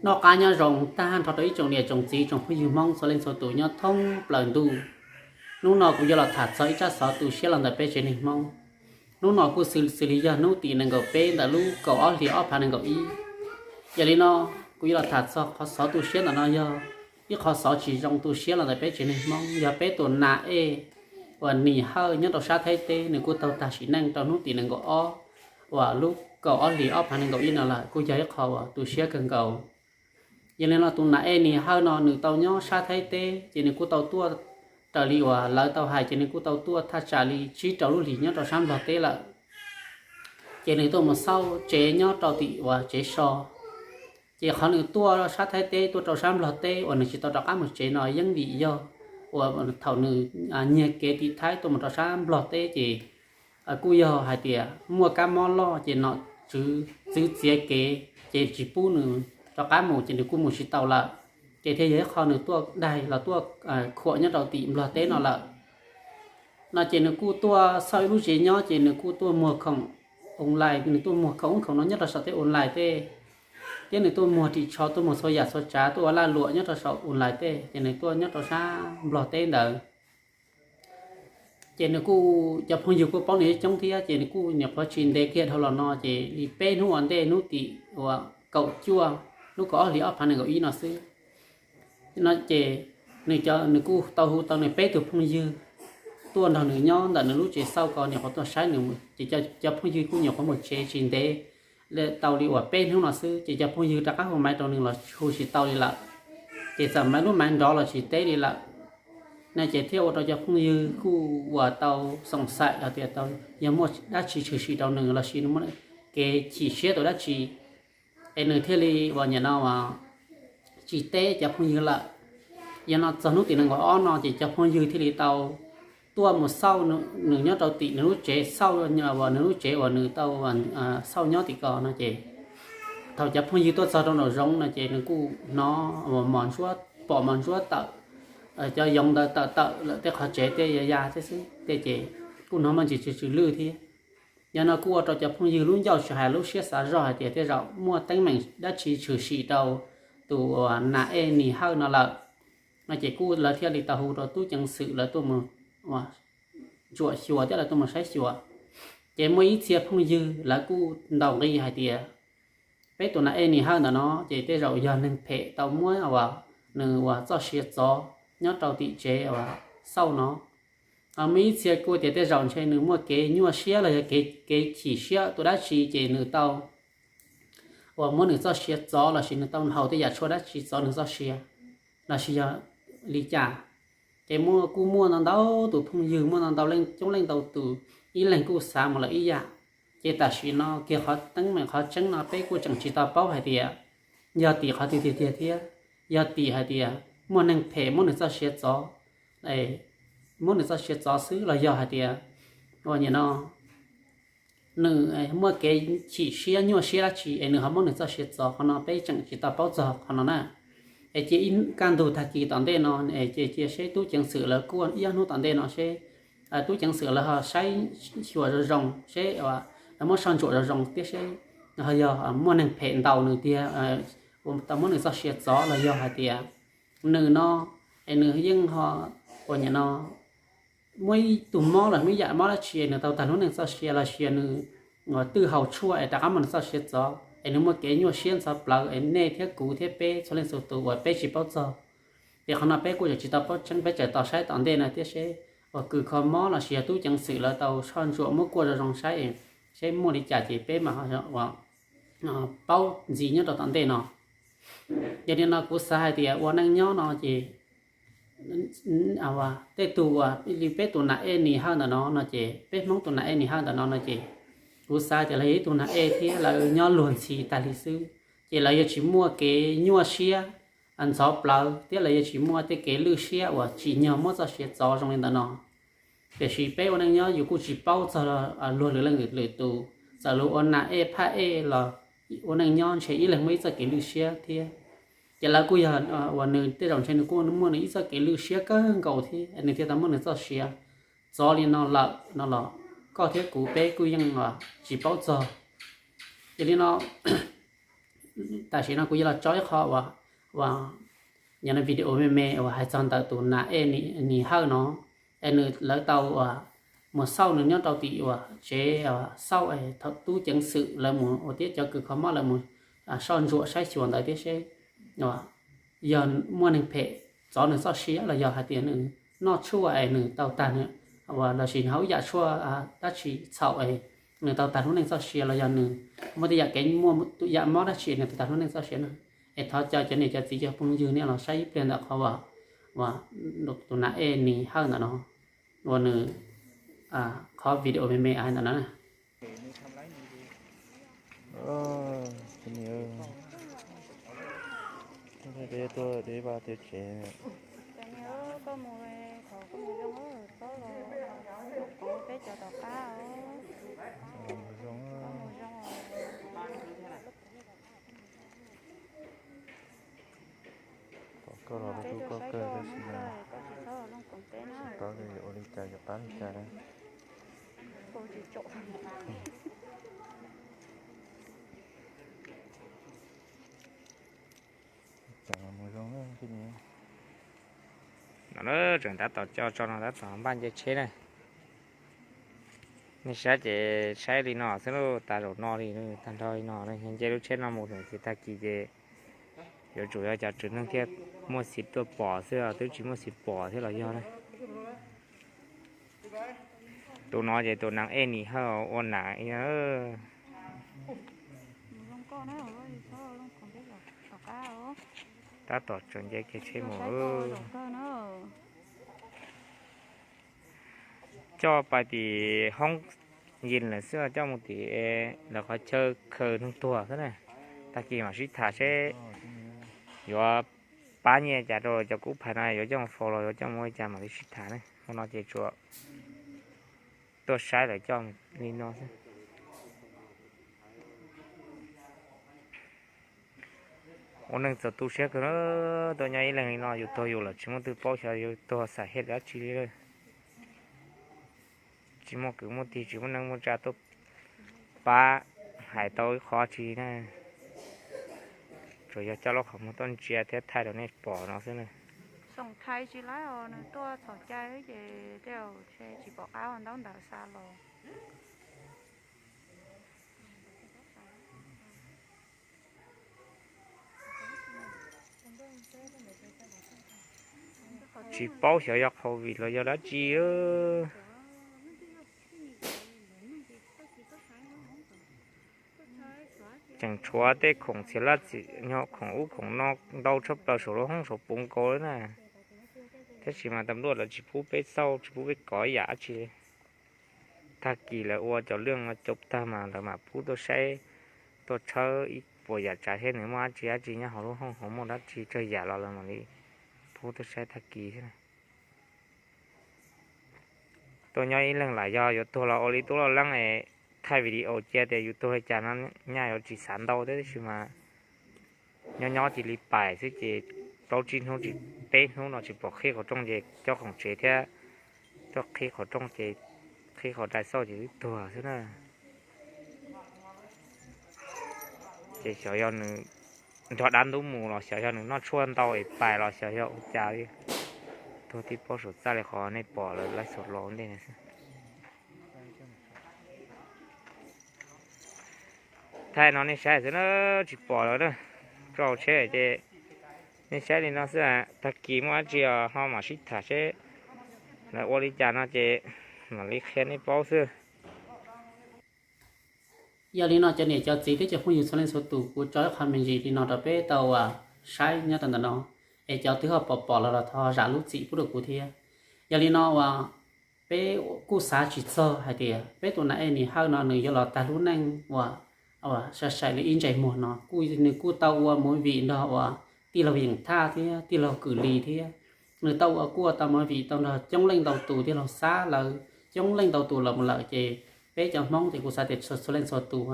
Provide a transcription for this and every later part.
Noj qab nyob zoo tag nrho rau ib tsoom niam tsoom txiv tsoom phooj ywg Hmoob txhua leej txhua tus nyob thoob plaws ntuj. Hnub no kuv yuav los tham txog ib tsab xov tu siab los ntawm peb tsev neeg Hmoob. Hnub no kuj xws xws li yog hnub tim nees nkaum peb ntawm lub kaum ob hlis ob phav nees nkaum ib. Yog li no, kuv yuav los tham txog qhov xov tu siab ntawm no yog ib qhov xov tsis zoo tu siab los ntawm peb tsev neeg Hmoob, yog peb tus nas ej uas Nis Hawj nyob rau sab Thaib teb, nws kuj tau tag sim neej rau hnub tim nees nkaum ob uas lub kaum ob hlis ob phav nees nkaum ib no lawm, kuj yog ib qho uas tu siab kawg nkaus. Yog li no tus nas ej Nis Hawj no nws tau nyob sab Thaib teb ces nws kuj tau tuaj, raws li uas lawv tau hais ces nws kuj tau tuaj thaj tsam li tsib rau lub hlis nyob rau sab Nplog teb lawm. Ces nws tuaj mus xauj tsev nyob rau tim uas tsev so. Ces qhov nws tuaj sab Thaib teb tuaj rau sab Nplog teb uas nws tsis tau rov qab mus tsev no yeej vim yog uas thaum nws nyiag kev tim Thaib tuaj mus rau sab Nplog teb ces kuj yog hais tias muaj kab mob loj ces nom tswv txwv txiav kev ces tsis pub nws rov qab mus ces nws kuj mus tsis tau lawm. Ces thiaj yog ib qho nws tuaj daig los tuaj khuam nyob rau tim Nplog teb no lawm. No ces nws kuj tuaj xauj ib lub tsev nyob ces nws kuj tuaj muag khoom online, nws tuaj muag khoom ub khoom no nyob rau saum tej online tej, thiab nws tuaj muag ris tsho, tuaj muag txhua yam txhua tsav, tuaj ua laj luam nyob rau saum online tej, ces nws tuaj nyob rau sab Nplog teb ntawd. Ces nws kuj, cov phooj ywg kuj paub nws coob thiab, ces nws kuj nyuam qhuav tsis ntev kiag dhau los no, ces li peb hnub ua ntej hnub tim uas kaum cuaj, lub kaum ob hlis ob phav nees nkaum ib no xwb. No ces nws, nws kuj tau hu tau nws peb tus phooj ywg tuaj nrog nws nyob ntawm nws lub tsev xauj ko, nyuam qhuav tuaj saib nws, ces cov phooj ywg kuj nyuam qhuav mus tsev tsis ntev tau li uas peb hnub no xwb, ces cov phooj ywg rov qab hu maiv rau nws los hu tsis tau li lawm. Ces txawm maiv lub maiv nrov los tsis teb li lawm. No ces thiaj ua rau cov phooj ywg kuj uas tau xoom xaim hais tias tau yog muaj dab tsi tshwm sim rau nws los sis nws muaj kev chim siab tus dab tsi, es nws thiaj li uas nim no tsis teb cov phooj ywg lawm. Yog no txog hnub tim nees nkaum ob no ces cov phooj ywg thiaj li tau tuaj mus xauj nws nyob rau tim nws lub tsev xauj, uas nws lub tsev uas nws tau xauj nyob tim ko no ces thaum cov phooj ywg tuaj txog rau nraum zoov no ces nws kuj hnov uas mos ntsuab, pom mos ntsuab tawm, cov yoov ntawd tawm tawm lawm tej qhov tsev tej ya ya thiab xwb tej ces kuj hnov muaj ntsis tsw tsw lwj thiab. Yog no kuj ua rau cov phooj ywg lub ncauj tsis hais lub siab xav zoj hais tias tej zaum muaj teeb meem dab tsi tshwm sim rau tus uas nas ej Nis Hawj no lawm. No ces kuj lawv thiaj li tau hu rau tub ceev xwm lawv tuaj mus ntsuam xyuas thiab lawv tuaj mus saib xyuas. Ces muaj ib txhia phooj ywg lawv kuj ntaus nqi hais tias peb tus nas ej Nis Hawj ntawm no ces tej zaum yog neeg phem tau muab uas nws uas txoj sia txov nyob rau tim tsev uas xauj no. Muaj ib txhia kuj tias tej zaum ntshe nws muaj kev nyuaj siab los yog kev chim siab tus dab tsi ces nws tau uas muab nws txoj sia txov los sis nws tau haus tej yam tshuaj dab tsi txov nws txoj sia los sis yog li cas. Ces muaj, kuj muaj ntau ntau tus phooj ywg, muaj ntau ntau leej, coob leej ntau tus, ib leeg kuj xav mus lawm ib yam. Ces tam sim no kiag qhov teeb meem qhov tseeb no peb kuj tseem tsis tau paub hais tias yog tim qhov twg tiag tiag thiab, yog tim hais tias muaj neeg phem muab nws txoj sia txov, muab nws txoj sia txov xwb los yog hais tias uas nim no nws muaj kev chim siab nyuaj siab dab tsi es nws ho muab nws txoj sia txov, qhov no peb tseem tsis tau paub txog qhov no na. Es cia ib kaj ntug tag kis tom ntej no es cia seb tub ceev xwm lawv kuaj ib ob hnub tom ntej no seb tub ceev xwm lawv ho saib xyuas zoo zoo seb lawv muab soj ntsuam zoo zoo thiab seb ho yog muaj neeg phem ntaus nws tiag, tau muab nws txoj sia txov los yog hais tias nws no es nws yeej ho uas nim no muaj ib tug mob los muaj ib yam mob dab tsi nws tau tag lub neej txoj sia los sis nws twb haus tshuaj es rov qab muab nws txoj sia txov es nws muaj kev nyuaj siab ntxhov plawv es nej thiab kuv thiab peb txhua leej txhua tus uas peb tsis paub txog. Ces qhov no peb kuj tseem tsis tau paub tseeb, peb tseem tos saib tom ntej no thiab seb uas kws kho mob los sis yog tub ceev xwm lawv tau soj ntsuam muab kuaj zoo zoo saib seb muaj li cas ces peb mam paub ntxiv nyob rau tom ntej no. Yog li no kuv xav hais tias ua neej nyob no ces tej tug uas li peb tus nas ej Nis Hawj ntawm no no ces peb Hmoob tus nas ej Nis Hawj ntawm no no ces kuv xav tias lawv yog ib tug nas ej thiab lawv nyob luag ntxhi tag li xwb, ces lawv yuav tsis muaj kev nyuaj siab ntxhov plawv thiab lawv yuav tsis muaj tej kev lwj siab uas tsim nyog muab txoj sia txov zoo li ntawm no. Tiam sis peb ua neej nyob yus kuj tsis paub txog luag lwm leej lwm tus, txawm luag ua nas ej phaj ej los ua neej nyob ntshe ib leeg muaj ib txoj kev lwj siab thiab. Ces lawv kuj yog uas nws tej zaum ntshe nws kuj muaj nws ib txoj kev lwj siab kawg nkaus thiab nws thiaj tau muab nws txoj sia txov li no lawm no los koj thiab kuv peb kuj yeej tsis paub txog. Ces li no Tam sim no kuv yuav los tso ib qho uas, uas yog video me me uas hais txog ntawm tus Nas Ej Nis Hawj no, es nws lawv tau uas mus xauj nws nyob rau tim uas tsev xauj, thaum tub ceev xwm lawv mus ua thiab cov kws kho mob lawv mus soj ntsuam saib xyuas ntawd thiab seb yog muaj neeg phem txov nws txoj sia los yog hais tias nws noj tshuaj es nws tau tag nws, uas los sis nws haus ib yam tshuaj dab tsi txhaum es nws tau tag lub neej txoj sia los yog nws muaj tej yam kev muaj yam mob dab tsi nws tau tag lub neej txoj sia na. Es thov caw cov niam cov txiv cov phooj ywg nej los saib ib pliag ntawm qhov uas, uas tus Nas Ej Nis Hawj ntawm no uas nws, qhov video me me hais ntawm no na. Pom koj los hlub koj kawg tab sis mas tsis paub yuav ua li cas yuav pab li cas na. Cas mus zoo. No na, tseem tab tom coj tso no tab tom npaj nce tsheb na. Nej saib ces saib li no xwb lauj, tas zaum no li tag nrho li no, nce lub tsheb no mus ces tag kis ces yuav tsum yog cov tsev neeg thiaj muaj xiv tuaj pom xwb, twb tsis muaj xiv pom thiab los yog na. Tus no ces tus Nas Ej Nis Hawj ua nam. Tab tom tseem nce kiag tsheb mus. Coj pais tim hoob yis lawm xwb, coj mus tim lawv qhov chaw khaws neeg tuag xwb na. Tag kis mam sib tham seb yuav pab nyiaj cas rau cov kub phais no, yuav coj mus faus los yuav coj mus ua li cas mam li sib tham na. Hmo no ces tsuas tuaj saib lawv coj li no xwb. Ua neeg txaus tu siab kawg na, tuaj nyob ib leeg li no yus tuag yus lawm tsis muaj leej twg paub xyov yus tuag xam hej dab tsi li. Tsis muaj kwv muaj tij tsis muaj neej muaj tsa tuaj pab hais tau ib qho tsi na. Tsuas yog coj lub qhov muag tuaj ntsia thiab thaij rau nej pom no xwb na. Xoom thais tsis laib os, nws tuaj txhaum cai ces tej tsis pom qab ua ntaub ntawv xa los. Tsis paub xyov yog COVID los yog dab tsi. Tseem tshuav tej khoom txhia laj txhia, khoom ub khoom no ntau tshaj plaws saum lub hoob saum puv nkaus li na. Tab sis mas tas luaj lawv tsis pub peb xauj tsis pub peb kov ib yam dab tsi li. Tag kis lawv ua cov lwj cov tag mas lawv mam pub tuaj saib, tuaj tshawb ib puas yam tsav thiab nws muaj dab tsi dab tsi nyob hauv lub hoob hauv muaj dab tsi tsawg yam los lawv mam li pub tuaj saib tag kis thiab. Tuaj nyob ib leeg lam yog yuav tuag los ua li tub loj leeb es thaij video cia tias yus tuag li cas no nyaj yuav tsis xav ntau thiab tab sis mas nyob nyob cia li pais xwb ces plaub tsib hnub tsis, peb hnub no tsis pom qhib qhov rooj ces coj khoom tsev thiab tuaj qhib qhov rooj ces qhib qhov dais xauj ces twb tuag xwb na. Ces xyov yog nws nrog dab ntub mus los xyov yog nws noj tshuaj ntau es pais los xyov yog ua cas li. Tuag tib pob saum txaj li qhov nej pom lawv laib xaus los ntej no xwb. Thaij no nej saib xwb na, tsis pom lawm na. Rau tsheb ces nej saib li no xwb, tag kis muaj dab tsi ho mam sib tham seb lawv ua li cas no ces mam li qhia nej paub xwb. Yog li no cov niam cov txiv thiab cov phooj ywg txhua leej txhua tus, kuv tso ib qho me ntsis li no rau peb tau saib nyob rau ntawm no, es cov twb ho pom pom los los thov zam lub txim pub rau kuv thiab. Yog li no uas peb kuj xav tsis txog hais tias peb tus Nas Ej Nis Hawj no nws yuav los tag lub neej uas sai sai li ib ntsais muag no, kuj nws kuj tau ua movie nrog uas tij laug Yeem Thaj thiab tij laug Kwm Lis thiab. Nws tau ua kuj tau movie tau nrog coob leej ntau tus tij laug Xab lawv, coob leej ntau tus los mus lawm ces peb cov Hmoob ces kuv xav tias txhua leej txhua tus,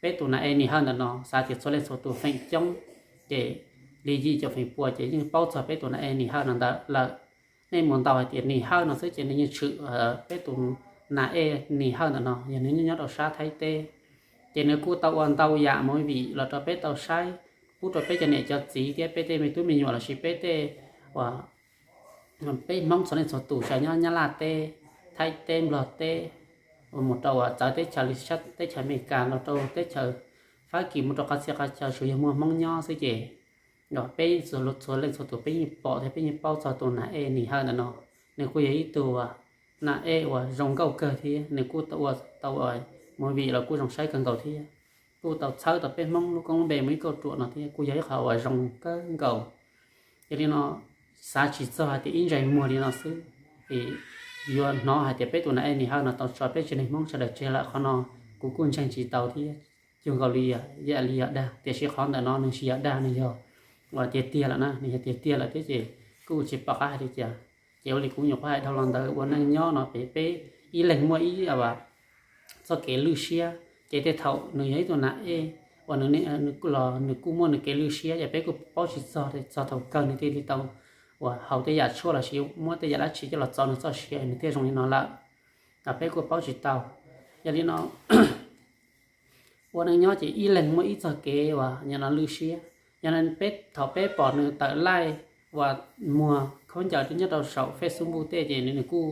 peb tus Nas Ej Nis Hawj ntawm no xav tias txhua leej txhua tus feem coob ces li yim caum feem pua ces yeej paub txog peb tus Nas Ej Nis Hawj no ntawd lawm. Nej mus ntaus hais tias Nis Hawj no xwb ces nws yeej tshwm peb tus Nas Ej Nis Hawj ntawm no, yog nws nyob rau sab Thaib teb. Ces nws kuj tau ua ntau yam movie los rau peb tau saib, pub rau peb cov niam cov txiv thiab peb tej me tub me nyuam lossis peb tej uas peb Hmoob txhua leej txhua tus, tsis hais nyob Nyab Laj teb, Thaib teb, Nplog teb, mus rau uas txawv teb chaws li teb chaws Amelikas los rau teb chaws Fab Kis, mus rau qhov txhia qhov chaw tsuas yog muaj Hmoob nyob xwb ces peb txhua leej txhua tus peb yeej pom thiab peb yeej paub txog tus Nas Ej Nis Hawj ntawm no. Nws kuj yog ib tug Nas Ej uas zoo nkauj kawg thiab nws kuj tau ua movie los kuj zoo saib kawg nkaus thiab kuj tau txhawb tau peb Hmoob lub koob lub npe mus ib kauj ruam no thiab kuj yog ib qho uas zoo kawg nkaus. Yog li no, xav tsis txog hais tias ib ntsais muag li no xwb, es yuav hnov hais tias peb tus Nas Ej Nis Hawj no tau tso peb tsev neeg Hmoob sawv daws tseg lawm. Qhov no kuv kuj ntseeg tsis tau thiab cuag nkaus li yam li yog dag, tiam sis qhov ntawm no nws tsis yog dag, nws yog uas tiag tiag lawm na, nws yog tiag tiag lawm thiab ces kuj tsis pom qab hais li cas. Ces ua li kuv nyuam qhuav hais dhau los ntawd, ua neej nyob no peb, peb ib leeg muaj ib txoj kev lwj siab, ces tej thaum nws yog ib tug Nas Ej uas nws los nws kuj muaj nws kev lwj siab, ces peb kuj paub tsis txog, txog thaum kawg nws thiaj li tau uas haus tej yam tshuaj lossis muab tej yam dab tsi coj los txov nws txoj sia nws thiaj zoo li no lawm, peb kuj paub tsis tau. Yog li no, ua neej nyob ces ib leeg muaj ib txoj kev uas nim no lwj siab. Yog no peb, thaum peb pom nws tawm laij uas muag khaub ncaws nyob rau saum Facebook tej ces nws kuj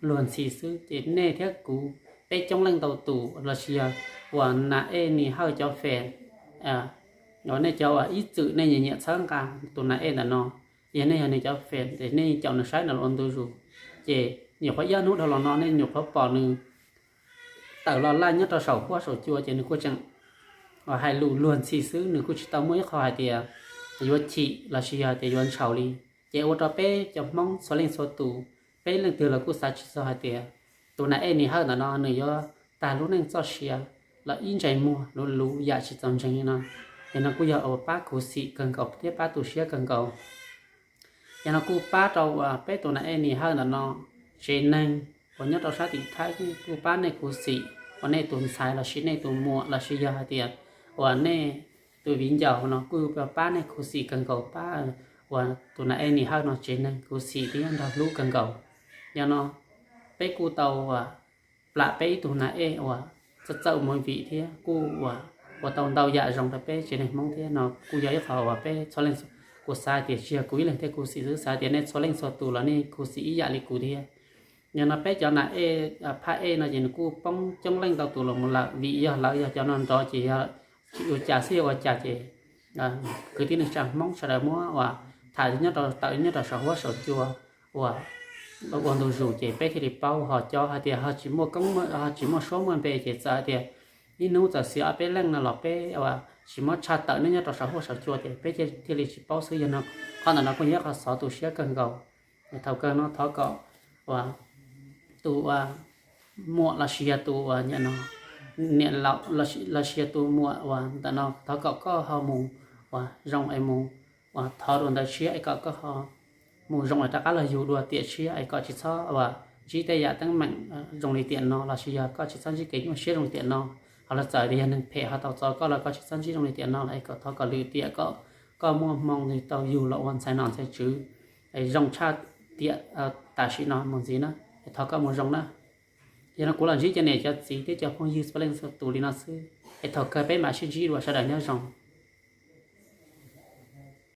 luag ntxhi xwb. Ces nej thiab kuv peb coob leej ntau tus lossis yog uas Nas Ej Nis Hawj cov fans, uas nej cov uas ib txwm nej nyiam nyiam txhawb nqa tus Nas Ej ntawm no, yog nej yog nws cov fans ces nej caum nws saib nws los ua ntu zus. Ces nyuam qhuav ib ob hnub dhau los no nej nyuam qhuav pom nws tawm los laij nyob rau saum huab saum cua ces nws kuj tseem hais lus luag ntxhi xwb, nws kuj tsis tau muaj ib qho hais tias yuav chim lossis yog tias yuav ntshaus li. Ces ua rau peb cov Hmoob txhua leej txhua tus, peb leej twg los kuj xav tsis txog hais tias tus Nas Ej Nis Hawj ntawm no nws yuav tag lub neej txoj sia los ib ntsais muag luv luv yam tsis txaus ntseeg li no. Ces no kuj yog ua pab khuv xim kawg nkaus thiab pab tu siab kawg nkaus. Yog no kuj pab rau uas peb tus Nas Ej Nis Hawj ntawm no tsev neeg uas nyob rau sab tim Thaib kuj pab nej khuv xim, uas nej tus ntxhais lossis nej tus muam lossis yog hais tias uas nej tus viv ncaus no kuj pab nej khuv xim kawg nkaus, pab uas tus Nas Ej Nis Hawj no tsev neeg khuv xim thiab nrog hlub kawg nkaus. Yog no peb kuj tau plam peb ib tug Nas Ej uas txawj txawj movie thiab kuj ua tau ntau yam zoo rau peb tsev neeg Hmoob thiab no kuj yog ib qho uas peb txhua leej, kuv xav tias tsis yog kuv ib leeg thiaj khuv xim xwb, xav tias nej txhua leej txhua tus los nej khuv xim ib yam li kuv thiab. Yog no peb cov Nas Ej, Phaj Ej no ces nws kuj poob coob leej ntau tus los mus lawm, vim yog lawv yog cov no nrov ces yog tsis ua cas xwb, yog ua cas ces kwv tij neej tsa Hmoob sawv daws muab uas tham nyob rau tawm nyob rau saum huab saum cua uas ua ntu zus ces peb thiaj li paub. Ho cov hais tias ho tsis muaj koob, ho tsis muaj suab muaj npe ces txawm hais tias ib hnub txawm xiam ob peb leej no los peb uas tsis muab tshaj tawm nyob nyob rau saum huab saum cua ces peb thiaj li tsis paub xwb. Yog no qhov ntawm no kuj yog ib qho xov tu siab kawg nkaus. Thaum kawg no thov kom uas tus uas muam lossis yog tus uas niam laus lossis yog tus muam uas ntawm no thov kom koj ho mus uas zoo es mus uas thov dua ntawv tshiab es kom koj ho mus zoo es rov qab los yug dua tiam tshiab es koj tsis txhob uas ntsib tej yam teeb meem zoo li tiam no lossis yog koj tsis txhob ntsib kev nyuaj siab zoo li tiam no. Ho los txawm tias yog neeg phem ho tau txov koj los koj tsis txhob ntsib zoo li tiam no es kom thov kom lwm tiam kom koj muaj hmoo nws tau yug los ua ntxhais nom ntxhais tswv es zoo tshaj tiam tam sim no mus ntxiv na. Es thov koj mus zoo na. Yog no kuv los ntsib cov niam cov txiv thiab cov phooj ywg txhua leej txhua tus li no xwb, es thaum kawg peb mam sib ntsib dua, sawv daws nyob zoo.